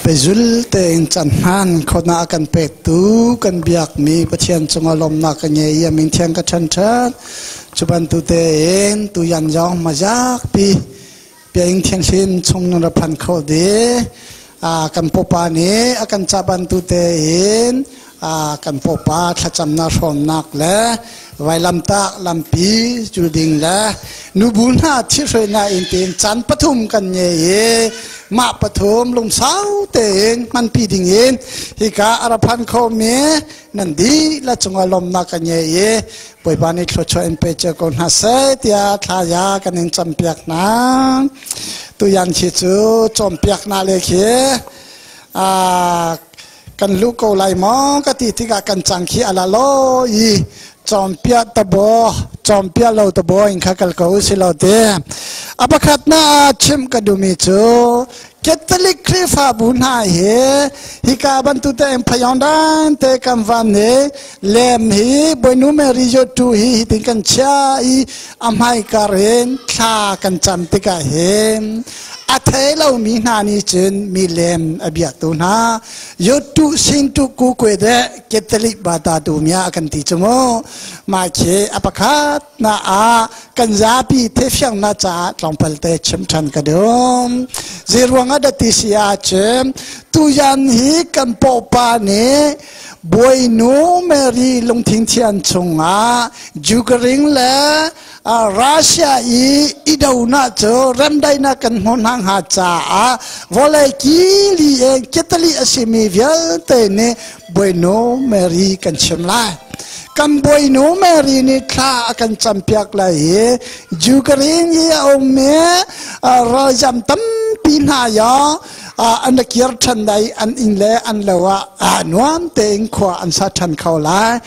Pezul tein can hman khawhnak a kan pektu kan biakmi Pathian cungah lawmnak ka ngei i a min thiang ka ṭhanṭhat. Cu bantuk tein tuyan zong mazakpi piaing thianghlim chung nan ra phan kho dih. Kan pupa nih a kan ca bantuk tein kan pupa thlacamnak hrawmnak le vailamtak lampi cul ding le nubu hna thihruainak in tiin caan pathum kan ngei i mah pathum lungsau tein hmanpi ding in hika a ra phan khomi nan dihlak cungah lawmnak kan ngei i Bawipa nih thluachuah in pe cio ko hna seh tiah thla ya kan in campiak hna. Tuyan khi cu cawnpiak na le khi kan luh ko lai maw ka ti tikah kan cang khi ala lo i cawnpiak tabo cawnpiak lo tabo in kha kal ko si lo te a pakhat na chim ka duhmi cu Catholic Khrihfabu hna hi hika bantuk te in phayong dan te kan van ni lem hi Boinu Mary yo tu hi hitin kan chia i a hmai kar in thla kan cam tikah hin a thei lomi hna nih cun mi lem a biaktu hna yotu singtu ku kwe de Catholic bata tu mia kan ti chu mu ma khi a pakhat na a kan zapi thefiang na ca tlawmpal te chim than ka dum zeruang a dati si a chim tuyan hi kan popa nih Boinu Mary lungthin thian chungah Ukraine le Russia i idonak cu remdaihnak kan hmuh hna hnga caah vawlei kili in Catholic a simi vialte nih Bawinu Mary kan chim lai. Kan Bawinu Mary nih thla a kan campiak lai i Ukraine i a ummi ralzam tampi hna yo an kir ṭhan lai an inn le an lo ah nuam tein khua an sa ṭhan kho lai.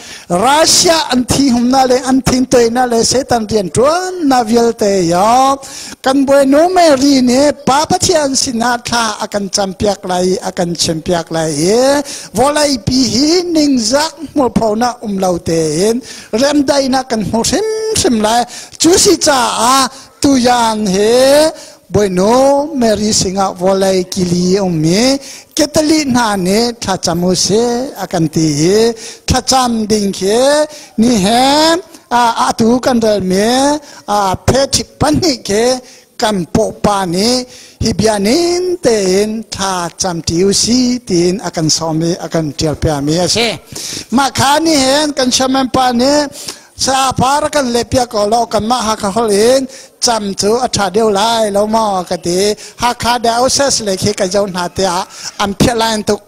Russia an thi humna le an thin toina le Satan rian ṭuan na vialte yo kan Bawinu Mary nih Pa Pathian sinah thla a kan campiak lai a kan chimpiak lai i vawleipi hi ningzak hmurphonak um lo tein remdaihnak kan hmu hrimhrim lai. Cu si caah tuyan hi Bawinu Mary singah vawlei kili a ummi Catholic hna nih thlacam u sih a kan ti i thlacam ding khi ni he atu kan relmi phe pahnih khi kan pawpa nih hi bia nin tein thla cam ti u si tiin a kan sawm i a kan ṭial piami a si. Mah kha ni hen kan chairman pa nih Sa par kan le piak ko lo kanmah Hakha holh in cam cu a ṭha deuh lai lo maw ka ti. Hakha diocese le khi ka zo hna tiah an phiah lai tuk.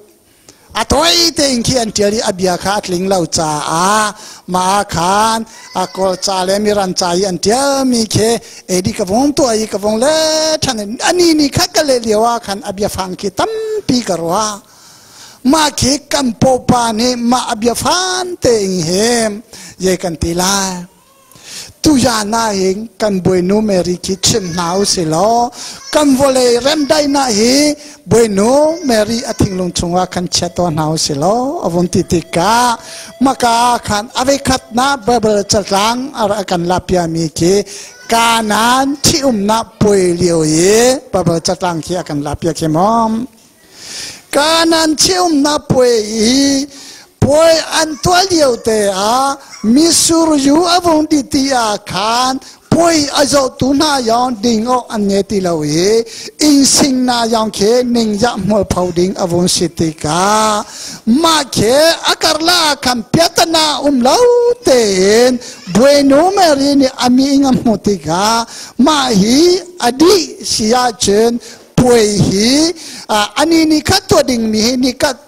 A tawi tein khi an ṭial i a bia kha a tling lo caah mah khan a kawl ca le miran ca i an ṭialmi khi edi ka vung tuah i ka vung le ṭhan ani ni kha ka leh lio ah khan a biafang khi tampi ka ruah. Mah khi kan popa nih mah a biafan tein he ye kan ti lai. Tuya na hin kan Bawinu Mary khi chim hna u si law kan vawlei remdaihnak hi Bawinu Mary a thinglung chungah khan chia to hna u si law a vun ti tikah maka khan avekhat na Bible catlang a kan lapiami khi Kanaan thiumnak puai lio i Bible catlang khi a kan lapia khi mom Kanan thiumnak puai i puai an tuah lio te ah mitsur yu a vung dih ti ah khan puai a zohtu hna yong ding awk an ngei ti lo i innsing na yong khi ningzah hmualpho ding a vung si tikah mah khi a karla ah khan piatana um lo tein Bueno Mary nih a mi ing a hmuh tikah mah hi a dih si ahcun puai hi ani ni khat tuah dingmi hi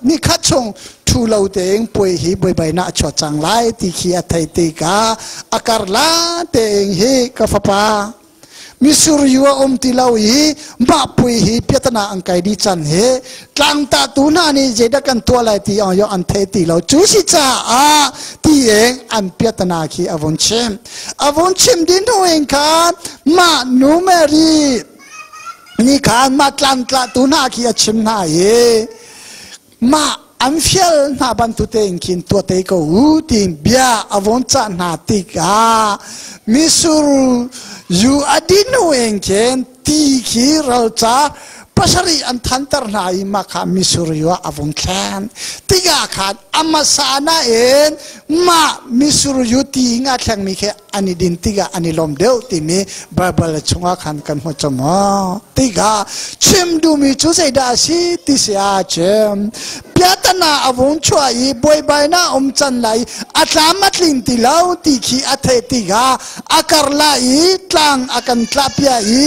ni khat chung thu lo tein puai hi buaibainak a chuak cang lai ti khi a thei tikah a karla tein hi ka fapa misur yu a um ti lo i mah pui hi piatana an kai di chan hi tlangta tu hna nih zeidah kan tuah lai ti ong yo an thei ti lo cu si caah ti eng an piatana khi a vun chim a vun chim din hnu in khan mah nu Mary ni khan mah tlantla tu hna khi a chim hna i mah an fial hna bantuk tein khin tuah te ko u tiin bia a von cah hna tikah misur yu a dinu in khin ti khi ralca pasarih an thanter hna i mah kha misur yu ah a vung thlen. Tikah khan a hmasa nain mah misur yu ti in a thlengmi khi an i din tikah an i lawm deuh timi Baibal chungah khan kan hmu cu maw. Tikah chim duhmi cu zeidah a si ti si ahcun piatana a vung chuah i buaibainak um can lai a tlam a tling ti lo ti khi a theih tikah a kar la i tlang a kan tlahpiah i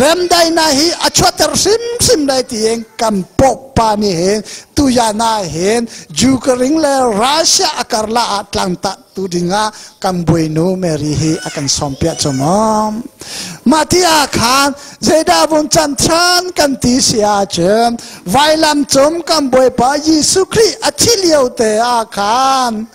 remdaihnak hi a chuahter hrimhrim lai tiin kan popa nih hin tuyan ah hin Ukraine le Russia a karla ah tlangtah tu dingah kan buainu Mary hi a kan sawmpiah cu maw. Mah ti ah khan zeidah vun can than kan ti si ahcun vailam cung kan Bawipa Jesuh Khrih a thi lio te ah khan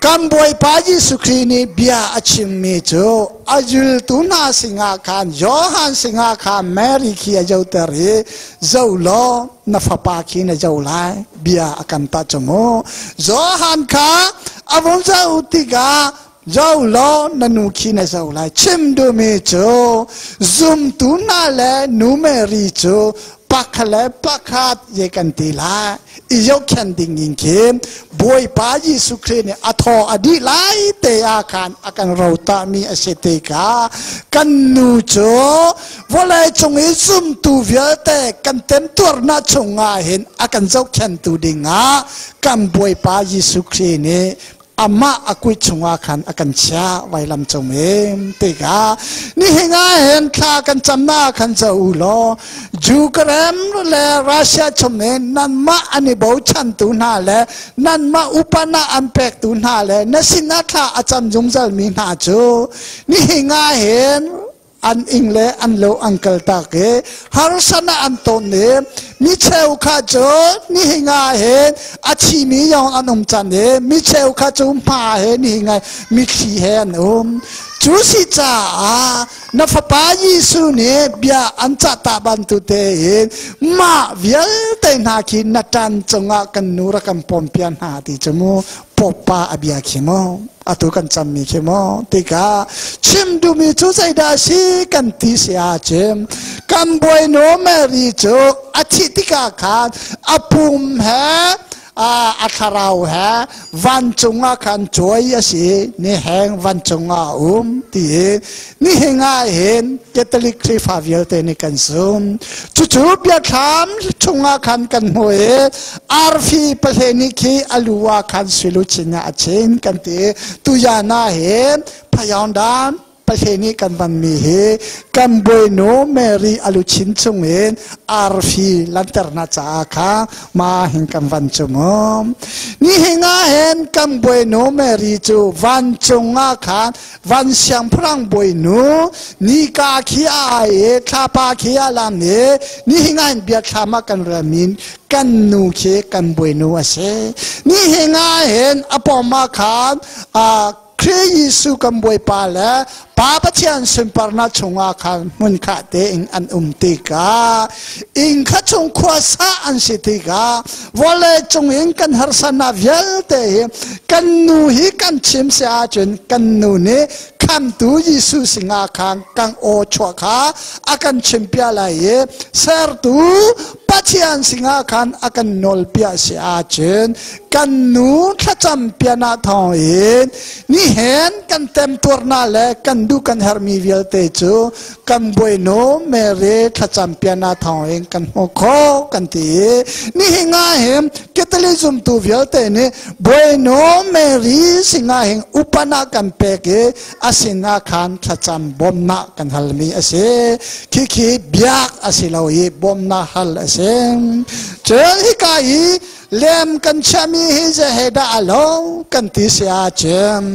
Kan Bawipa Jesuh Khrih nih bia a chimmi cu a zultu hna sinah khan Johan sinah khan Mary khi a zoter i zo law na fapa khi na zo lai bia a kan ta cu mu. Johan kha a vung zoh tikah zo law na nu khi na zo lai. Chim duhmi cu zumtu hna le nu Mary cu pakhat le pakhat ye kan ti lai i zohkhenh ding in khin Bawipa Jesuh Khrih nih a thaw a dih lai te ah khan a kan rotahmi a si tikah kan nu cu vawlei cung i zumtu vialte kan temtuarnak chungah hin a kan zohkhenhtu dingah kan Bawipa Jesuh Khrih nih amah a kuit chungah khan a kan chiah vailam cung in tikah nihin ah hin thla kan camnak khan ca u law Ukraine le Russia chung in nanmah an i bochantu hna le nanmah upana an pektu hna le na sinah thla a cam zungzal mi hna cu nihin ah hin an ing le an lo an kal tak i harsana an ton i mi cheu kha cu nihin ah hin a thimi yong an um can i mi cheu kha cu hma he nihin ah mithli he an um. Cu si caah na fapa Jesuh nih bia an cah ta bantu tein mah vialte hna khi na ṭan cungah kan nu rak kan pawmpiak hna ti cu mu popa a bia khi mu atu kan cammi khi mu tikah chim duhmi cu zeidah si kan ti si ahcun kan bawinu Mary cu a thih tikah khan a pum he a thlarau he vancung ah khan cuai a si ni heng vancung ah a um ti hi nihin ah hin Catholic Khrihfa vialte nih kan zum. Cucu biathlam chungah khan kan hmu i arfi pahle khi a lu ah khan suiluchin ah a chin kan ti. Tuyan ah hin phayawndan pahle nih kan vanmi hi kan bawinu Mary a luchin chungin arfi lanternak caah kha ma hin kan van cu mu. Nihin ah hin kan bawinu Mary cu vancung ah khan van siangpahrang bawinu nika khi a ai i thlapa khi a lam i nihin ah hin biathlam ah kan relmi kan nu khi kan bawinu a si. Nihin ah hin a pawm ah khan Khrih Jesuh kan Bawipa le Pa Pathian sunparnak chungah khan hmunkhat tein an um tikah inn kha chung khuasa an si tikah vawlei cung in kan harsatnak vialte hi kan nu hi kan chim si ahcun kan nu nih khamtu Jesuh sinah khan kan aw chuah kha a kan chimpiak lai i sertu Pathian sinah khan a kan nawlpiak si ahcun kan nu thlacam pianah thawng in nihin kan temtuarnak le kan duh kan herhmi vialte cu kan bawinu Mary thlacam pianah thawng in kan hmu kho kan ti i nihin ah hin Catholic zumtu vialte nih bawinu Mary sinah hin upanak kan pek i a sinah khan thlacam bawmnak kan halmi a si. Khikhi biak a si lo i bawmnak hal a si. Cun hika i lem kan chiahmi hi zei dah a lo kan ti si ahcun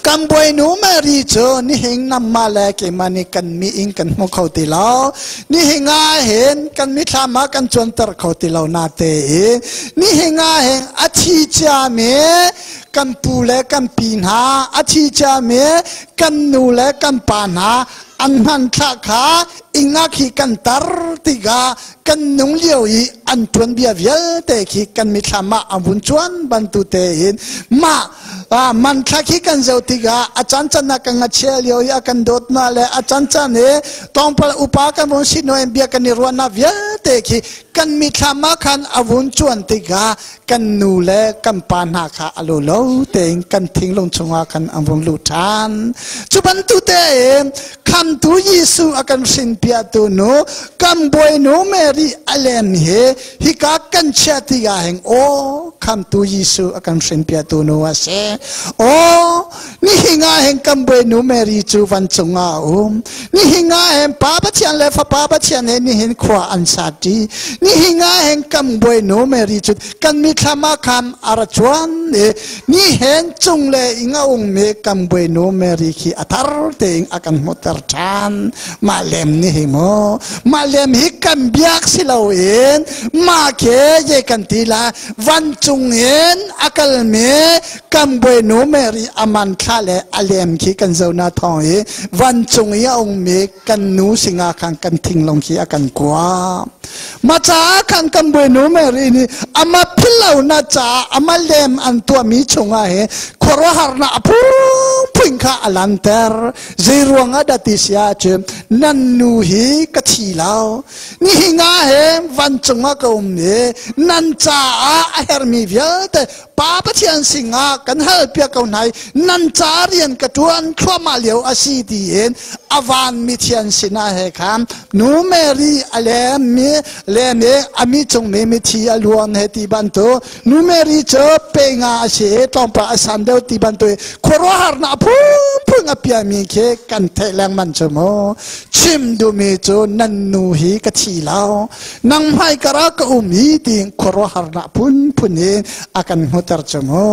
kan bawinu Mary cu nihin namma le keimah nih kan mi in kan hmu kho ti lo. Nihin ah hin kan mithlam ah kan cuanter kho ti lo na te i nihin ah hin a thi ciami. Kan pu le kan pi hna a thi ciami kan nu le kan pa hna an hmanthlak kha ingak hi kan tar tikah kan nung lio i an tuanbia vialte khi kan mithlam ah an vun cuan bantu tein mah manthlak hi kan zoh tikah a can can ah kan ngachia lio i a kan dawtnak le a can can i tawngpal upa kan vun si noin bia kan i ruahnak vialte khi kan mithlam ah khan a vun cuan tikah kan nu le kan pa hna kha a lo lo tein kan thinglung chungah khan an vung lut ṭhan. Cu bantuk tein khamtu Jesuh a kan hrinpiahtu nu kan bawinu Mary a lem hi hika kan chiah tikah hin aw khamtu Jesuh a kan hrinpiahtu nu a si. Aw nihin ah hin kan bawinu Mary cu vancung ah a um. Nihin ah hin Pa Pathian le Fapa Pathian he nihin khua an sa ṭi. Nihin ah hin kan bawinu Mary cu kan mithlam ah khan a ra chuan i nihin cung le ing a ummi kan bawinu Mary khi a thar tein a kan hmuhter ṭhan. Mah lem ni hi mu. Mah lem hi kan biak si loin mah ke ye kan ti la vancung in a kalmi kan bawinu Mary a manthla le a lem khi kan zona thawng i vancung i a ummi kan nu singa khan kan thinglung khi a kan kua. Ma caah khan kan bawinu Mary nih ama phillo na caah ama lem an tuahmi chungah he khuaruahharnak a phungphun kha a lanter. Zei ruangah dah ti si ahcun nan nu hi ka thi lo. Nihin ah he vancung ah ka um i nan caah a hermi vialte Pa Pathian singah kan hal piak ko hna i nan ca rian ka ṭuan thluahmah lio a si tiin a van mithian sinah he khan nu Mary a lem mi lem i a mi cung mi mithi a luan he ti bantuk nu Mary cu pe nga a si i tlawmpal a san deuh ti bantuk i khuaruahharnak phunphun a piami khi kan theih lengmang cu mu. Chim duhmi cu nan nu hi ka thi lo, nang hmai kar ah ka um hi tiin khuaruahharnak phunphun in a kan hmuter cu mu.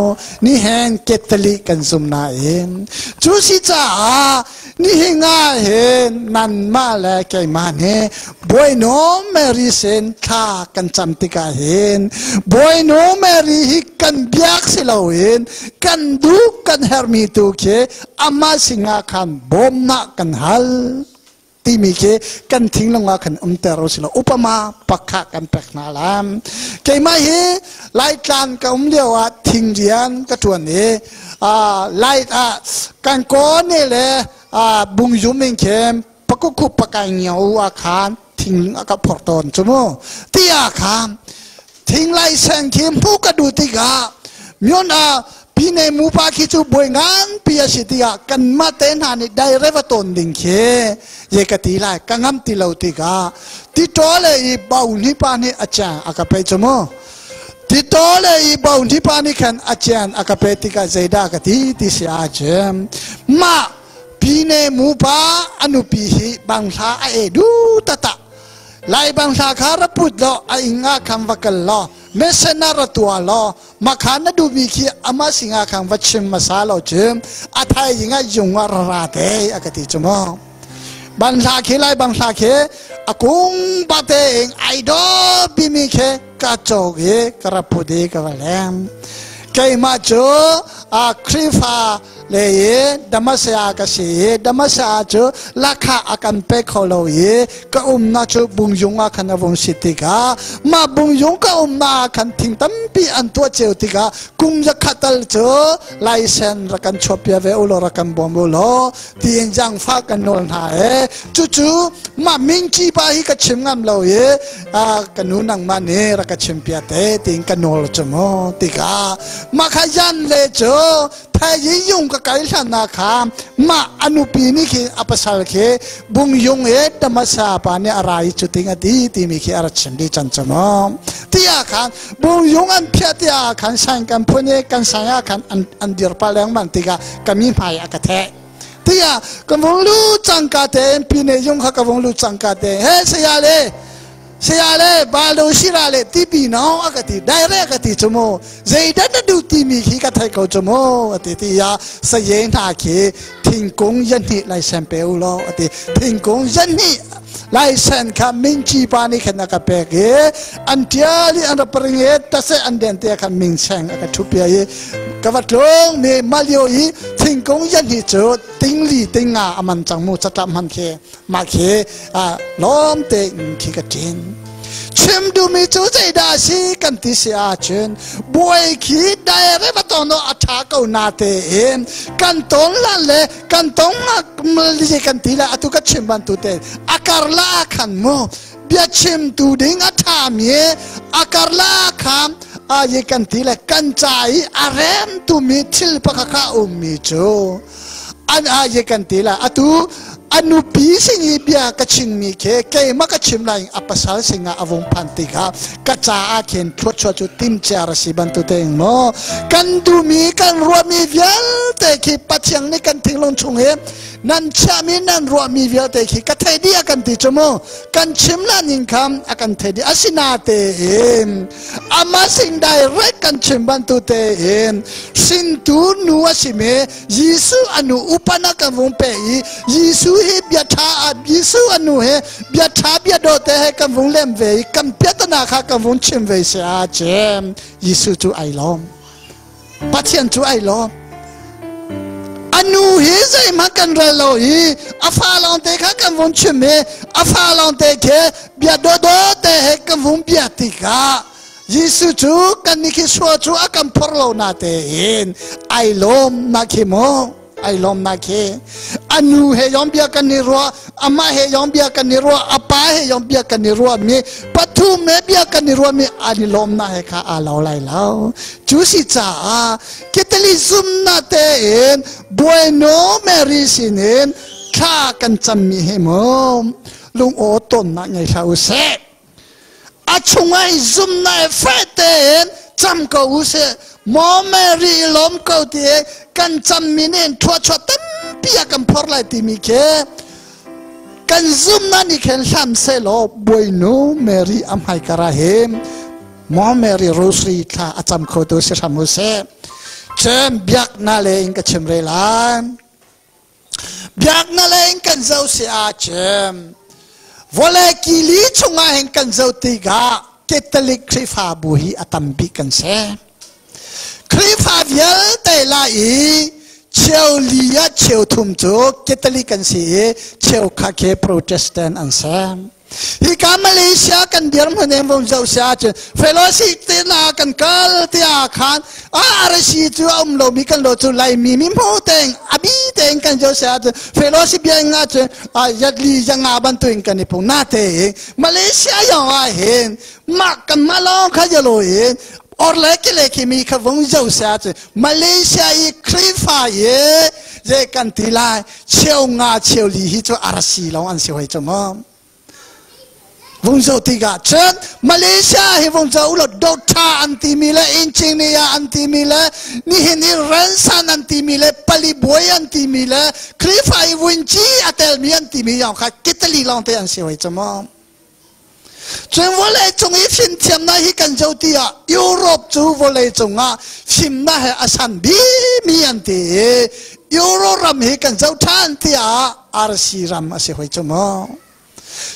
Nihin Catholic kan zum nain cu si caah nihin ah hin nanmah le keimah nih Bawinu Mary sin thla kan cam tikah hin Bawinu Mary hi kan biak si loin kan duh kan herhmi tu khi amah singah khan bawmnak kan hal timi khi kan thinglung ah khan umter u silo. Upama pakha kan pek hna lam. Keimah hi Laitlan ka um lio ah thing rian ka tuan i lai kan ko ne le bungyum in khem pakukhu pakai ngio ah khan thing a ka phor tawn chu mu. Ti ah khan thing lai seng khi mu ka du tikah myon a pine mu pa khi cu boi ngan pi a si tikah kan ma te hna nih dai reva ton ding khi ye ka ti lai ka ngam ti lo tikah ti to le i bau ni pa nih a cha a ka pe chu mu. Ti to le i bau ni pa nih khan a chian a ka pe tikah zeidah ka ti ti si a chem ma pine mu pa anupi hi banghla a e du tata lai banghla kha ra put lo a inga khang va kal lo mesena ra tua lo makha na duhmi khi ama singa khang va chim masa lo chim a thai inga yung a ra te a ka ti chu mo. Banhla khi lai banghla khi a kung ba te ing ai do bimi khi ka chok i ka ra put i ka va lem. Keimah cu a Khrihfa le i Damasea ka si i Damasea cu lakha a kan pe kho lo i ka umnak cu bungyung ah khan a vung si tikah mah bungyung ka umnak ah khan thing tampi an tuah cio tikah kum zakhat tal cu laisen rak kan chuahpia ve u law rak kan bawm u law tiin zaangfah kan nawl hna e. Cucu mah mingci pa hi ka chim ngam lo i ka nu nangmah nih rak ka chim pia te tiin ka nawl cu mu tikah mah kha yan le cu thai yung ka kai hlan na kha mah anupi nih khi a pasal khi bung yung e tamasa pa nih a rai cu ting a ti timi khi a ra chim di chan cu mu tia khan bung yung an phiah tia khan sang kan phun e kan sang ah khan an dir pa leng man tikah kami hmai a ka theh tiah ka vung lu cangka te pine yung kha ka vung lu cangka te he saya le saya le ba lo sira le ti pi no a ka ti direct ka ti chu mu zeidah na duh timi khi ka thei ko chu mu ati ti ya saye hna khi thingkung yan hi lai sem pe u lo ati thingkung yan hi lai sen kha mingchi pa nih khan a ka pek i an tial i an ra paring i tase an den te khan ming seng a ka thu pia i. Ka va tlung mi malio i thingkung yan hi cu tingli tinga aman cang mu catlap hman khi mah khi lawm te in khi ka ṭin. Chim duhmi cu zeidah a si kan ti si ahcun buai khi direct va tong no a ṭha ko na tein kan ton lan le kan tong li kan ti le atu ka chim bantu te a karla ah khan mu bia chim tu ding a ṭha mi a karla ah khan a ye kan ti le kan ca i a rem tu mi thil pakhat kha um mi cu an a ye kan ti la atu a nupi sing i bia ka chimmi khi keimah ka chim lai a pasal singah a vung phan tikah ka caah khin thluachuah cu timciar a si bantuk te maw kan duhmi kan ruahmi vialte khi Pathian nih kan thinglung chung hi nan chiahmi nan ruahmi vialte khi ka thei dih a kan ti cu mu kan chim la ning kham a kan thei dih asinatein ama sing direct kan chim bantuk tein hringtu nu a simi Jesuh anu upana kan vung pe i Jesuh hi bia ṭha Jesuh anu he bia ṭha bia dawh te he kan vung lem ve i kan piatana kha kan vung chim ve si a cem Jesuh cu ai lawm Pathian cu ai lawm anu hi zeihmanh kan rel lo i a fa lawng te kha kan vung chim i a fa lawng te khi bia dawdawh te he kan vung bia tikah Jesuh cu kan nih khi sua cu a kan phor lo na tein ai lawm na khi mu ai lawm na khi anu he yong bia kan i ruah amah he yong bia kan i ruah apa he yong bia kan i ruah mi pathum he bia kan i ruah mi an i lawm na he kha a lo lai lo cu si caah Catholicism na tein Bueno Mary sinin thla kan cam mi he mu lung aw ton na ngei hlah u seh A chungah i zumnak he feh tein cam ko u sih. Maw Mary i lawm ko ti i kan cammi nih thluachuah tampi a kan phor lai timi khi kan zumnak nih khin hlam sehlaw Bawinu Mary a hmaikar ah hin Maw Mary Rosary thla a cam kho tu si hram u sih. Cun biaknak le in ka chim re lai. Biaknak lei in kan zoh si ahcun vawlei kili chungah hin kan zoh tikah Catholic Khrihfabu hi a tam bik kan si. Khrihfa vialte la i cheu li ah cheu thum cu Catholic kan si i cheu kha khi Protestant an si. Hika Malaysia kan dirhmun in vung zoh si ahcun fellowship te na kan kal tiah khan a arasi cu a um lomi kan lo cu Laimi mi hmu tein a bi tein kan zoh si ahcun fellowship bia nga cun yatli yanga bantuin kan i pung na te Malaysia yong ah hin mah kan mah lawng kha yalo in or le kile khi mi kha vung zoh si ahcun Malaysia i Khrihfa i je kan ti lai cheu nga cheu li hi cu arasi lawng an si hoi cu mu vung zo tikah cun Malaysia hi vung zo lo Dota an timi le engineer an timi le nihin i ransan an timi le palibuai an timi le Khrihfa i vunci a telmi an timi yong kha Kitali lawng te an si hoi cu mu Cun vawlei cung i fimthiamnak hi kan zoh ti ah Europe cu vawlei cungah fimnak he a san bimi an ti i Euro ram hi kan zoh ṭhan tiah RC ram a si hoi cu mu.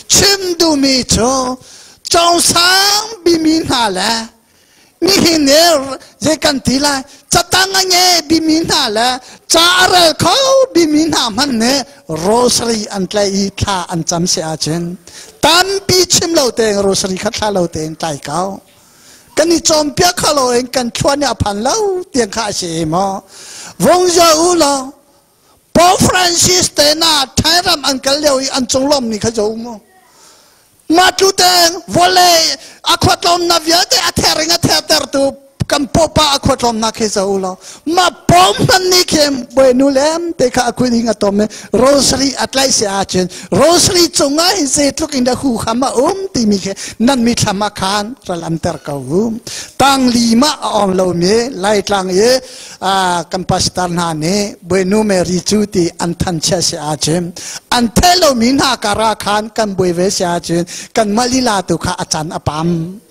Chim duhmi cu cawngsang bimi hna le nihin i zei kan ti lai catang a nge bimi hna le ca a rel kho bimi hna hmanh nih rosary an tlaih i thla an cam si ahcun tampi chim lo tein rosary kha thla lo tein tlai ko kan i cawnpiak kho lo in kan thluan i a phan lo tiang kha a si maw vung za u law Pope Francis te na Thai ram an kal lio i an cunglawm ni kha zo mu Mah cu teng vawlei a khuatlawmnak vialte a ther in a thertertu kan popa a khuatlawmnak khi zo u law mah pom hmanh nih khin bawinu lem te kha a khuin hing a tom i rosary a tlaih si ahcun rosary cungah hin zeitluk in dah huham a um timi khi nan mithlam ah khan ral an ter ko u tang li ma a ong lomi laitlang i kan pastor hna nih Bawinu Mary cu ti an thanchia si ahcun an theih lomi hna kar ah khan kan buai ve si ahcun kan mah lila tu kha a can a pam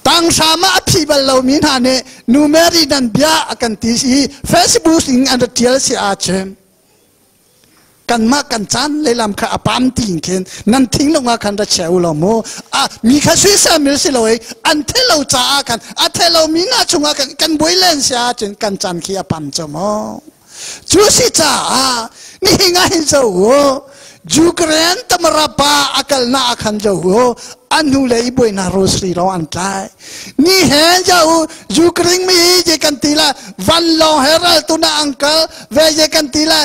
tanghram ah a phi bal lomi hna nih nu Mary nan bia a kan ti i Facebook in an ra tial si ahcun. Kanmah kan caan lehlam kha a pam tiin khin nan thinglung ah khan ra chia u law mu. A mi kha suisel mi si lo i an the lo caah khan a the lo mi hna chungah khan kan buai len si ahcun kan caan khi a pam cu mu. Cu si caah nihin ah hin zo u. Ukraine tamara pa a kalna a khan zo u. An hnu le i buaina rosary lawng an tlai. Ni he ja u Ukraine mi je kan ti la van lawng he ral tu na angkal ve je kan ti la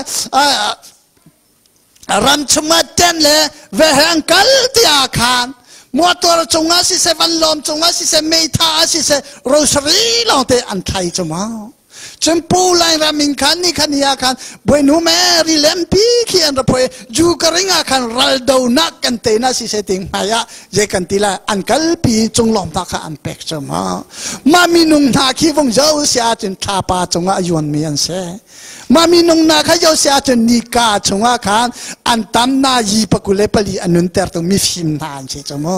ram chungah ten le ve he angkal tia khan motor cungah siseh van lawm cungah siseh meitha ah siseh rosary lawng te an thlai cu ma. Cun Pu Lai ram in khan ni khan ya khan Buenu Mary lempi khi an ra phoi ju ka ring ah khan ral do nak kan te na si se ting hmai ah je kan ti la an kalpi cunglawm ta kha an pek chu ma ma minung hna khi vong zo sia cun thlapa cungah a yuan mi an se. Ma minung na kha yo sia cun nika chungah khan an tam na yi pakule pali an nun ter tu mi fim hna an si chu mu.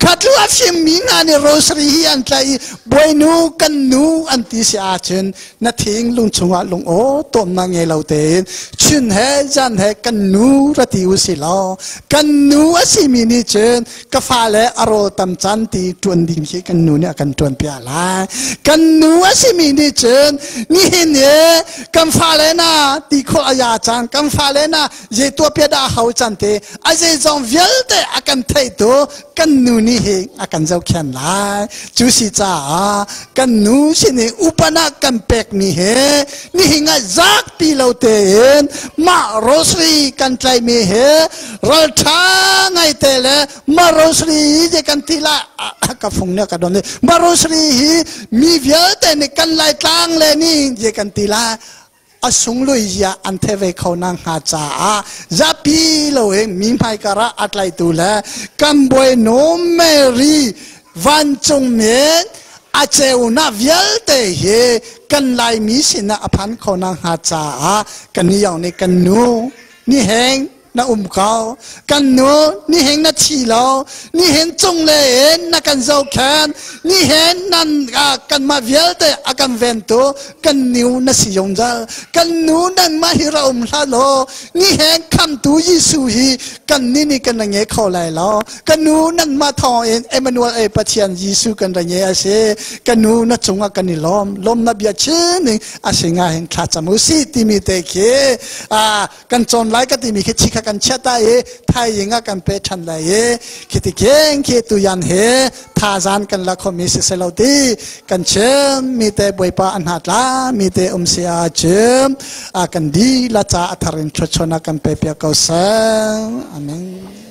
Khatlu a fim mi hna nih rosary hi an tlai i Bawinu kan nu an ti si ahcun na thing lung chungah lung aw tawmnak ngei lo tein chun he zan he kan nu ra ti u si law kan nu a simi nih cun ka fale a rawl tam caan ti ṭuan ding khi kan nu nih a kan ṭuan piak lai. Kan nu a simi nih cun nihin i kan fale na ti khawh a ya cang, kan fale na zei tuah piah dah a hau cang ti a zeizong vialte a kan theihtu kan nu nih hi a kan zohkhenh lai. Cu si caah kan nu sin i upanak kan pekmi he nihin ah zaakpi lo tein mah rosary kan tlaihmi he ralṭha ngai te le mah rosary hi je kan ti la ka fung nih ka don mah rosary hi mi vialte nih kan Laitlang le nih je kan ti la a sunglawi zia an the ve kho na hnga caah zapi lo in mi hmaikar ah a tlaitu le kan Bawinu Mary vancung men a ceunak vialte hi kan Laimi sinah a phan kho na hnga caah kan ni nih kan nu ni heng na um ko. Kan nu, nihin na thi lo, nihin cung le in na kan zohkhen, nihin nan kanmah vialte a kan ventu kan nu na si zungzal. Kan nu nanmah hi ra um hlah law nihin khamtu Jesuh hi kan ni nih kan ra nge kho lai lo. Kan nu nanmah thawng in Emmanuel e Pathian Jesuh kan ra nge a si. Kan nu na cungah kan i lawm. Lawmnak bia chin ning a si nga hin thlacam u si timi te khi kan cawn lai ka timi khi chikha kan chiah ta i thaizing ah kan pe ṭhan lai i khiti keng khi tuyan he thazan kan la khomi si selo ti kan chim mi te Bawipa an hna tla mi te um si a chim a kan di la cha a thar in thluachuahnak kan pe piak ko seh. Amen.